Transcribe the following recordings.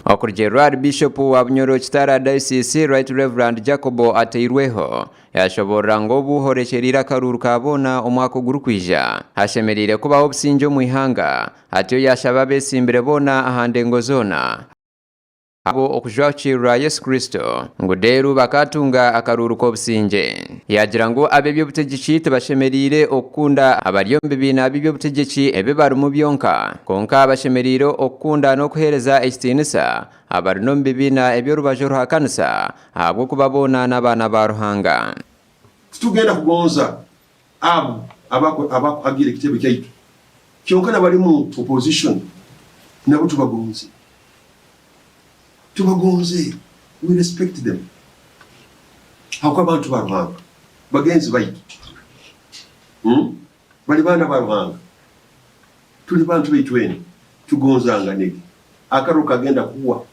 Okurugiirira ahari Bishopu wa Bunyoro Kitara Diocese, Right Rev. Jacob Ateirweho, yashoboorora ngu obu horekyereire akaruuru ka boona omwaka ogurikwija, hashemereire kubaho obusingye omu ihanga, atyo yashaba abetsimbire boona aha ndengo zoona, abo okujwahukirira Yesu Kristo, ngu deeru bakaatunga akaruuru k'obusingye. Yaagira ngu ab'eby'obutegyeki tibashemereire okukunda abari omu bibiina by'eby'obutegyeki ebi barimu byonka, kwonka bashemereire okukunda n'okuheereza ekitiinisa abari n'omu bibiina eby'orubaju oruhakanisa, ahabw'okuba boona n'abaana ba Ruhanga. Titugenda kugonza abo abakuhagira ekitebe kyaitu kyonka nabari mu opposition nabo tubagonze. Tubagonze, we respect them ahabw'okuba abantu ba Ruhanga, bagenzi baitu, bari baana ba Ruhanga, turi bantu baitu twena, tugonzanganege. Akaruru kagenda kuhwa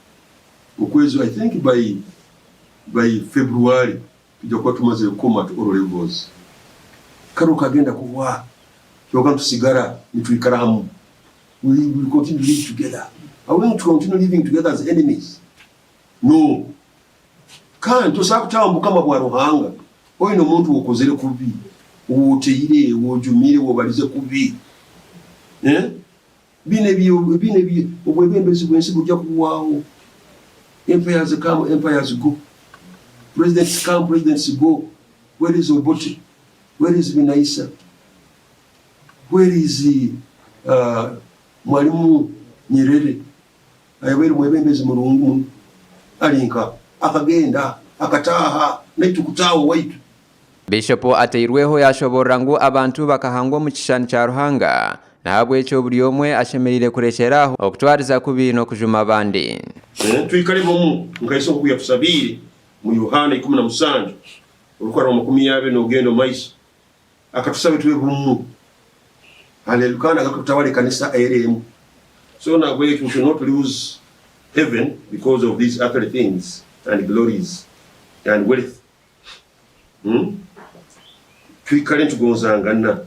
okwezi I think by by February twija kuba tumazire kukoma at all levels. Akaruru kagenda kuhwa kyonka nitusigara nitwikara hamu. We will continue to live together. Are we going to continue living together as enemies? No. Kandi tosobola kutaaha omu bukama bwa Ruhanga oine omuntu ou okozere kubi, ou oteire, ou ojumire, ou obalize kubi. Eh? Bino ebyo, bino ebyo, obwebembezi bw'ensi bujja kuhwaho. Empires come, empires go. Presidents come, presidents go. Where is Obote? Where is Binaisa? Where is Mwalimu Nyerere ayabaire mwebembezi murungi muno ari nka akagenda akataaha naitwe kutaaha owaitu. Bishopu ateirweho yashoborora ngu abantu bakahangwa omu kishushani kya Ruhanga nahabwekyo buri omwe ashemereire kurekyera aho okutwariza kubi n'okujuma abandi. Twikare bomu nka Yesu nkoku yatusabiire mu Yohana 17 orukarra rwa 20 nogenda omu maiso. Akatusaba tube bumu. Hallelujah. Kandi akatutawara ekanisa eri emu. So nahabwekyo we should not lose heaven because of these earthly things and glories and wealth. Hmm? Twikare nitugonzangana,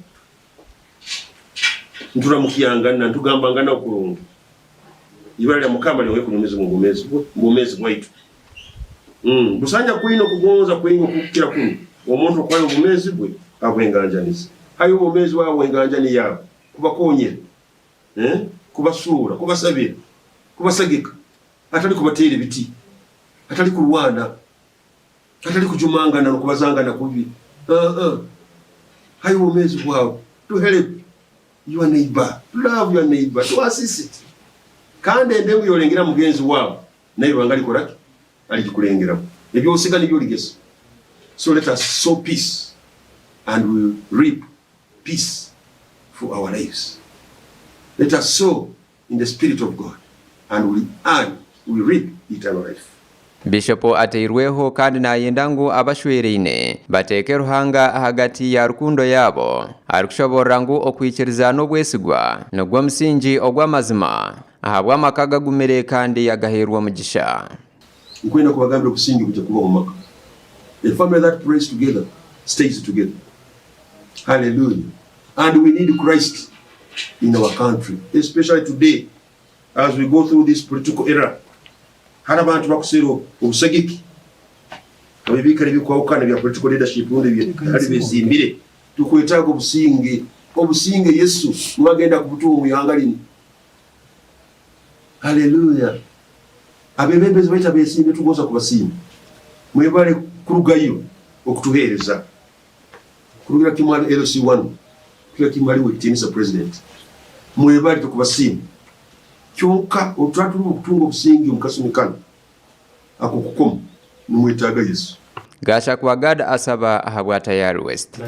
nituramukyangana, nitugambangana okurungi. Ibara lya Mukama lyongere kunyumizibwa omu bwomezi bwaitu. Busaho anyakwine okugonza kwingi okukukira kunu, omuntu okuhayo obwomeezi bwe habw'enganjani ze. Hayo obwomeezi bwawe habw'enganjani yaawe, kubakonyera, kubasuura, kubasabira, kubasagika, hatali kubateera ebiti, hatali kurwana, hatali kujumangana n'okubazangana kubi. Hayo obwomeezi bwawe to help your neighbor, to love your neighbor, to assist. Kandi endengo ey'olengera mugenzi waawe, Naye Ruhanga alikora ki? Aligikulengeramu. Ebi osiga nibyo oligesa. So let us sow peace and we reap peace for our lives. Let us sow in the spirit of God and we earn, we reap eternal life. Bishopu ateirweho kandi nayenda ngu abashweraine bateeke Ruhanga ahagati ya rukundo yaabo, arikushoborora ngu okwikiriza n'obwesigwa nigwo musingi ogw'amazima Ahabw'amaka agagumire kandi agahairwe omugisha. Nkwenda kubagambira obusinge bujya kuba omu maka. A family that prays together stays together. Hallelujah. And we need Christ in our country, especially today as we go through this political era. Hari abantu bakuseera obusagiki abebiikara ebikwahukana bya political leadership rundi hari bezimbire. Tukwetaaga obusinge. Obusinge Yesu niwe agenda kubutuha omu ihanga linu. Haleluya! Abebembezi baitu abesiimire tugonza kubasiima. Mwebale kurugayo okutuheereza. Kurugira kimu hali LC one kuhika kimu hali Owekitiinisa President. Mwebale tukubasiima. Kyonka obu turaba turi b'okutunga obusinge omu kasumi kanu ak'okukoma, nimwetaaga Yesu. Gashakwa Gad asaba ahabwa Tayari West.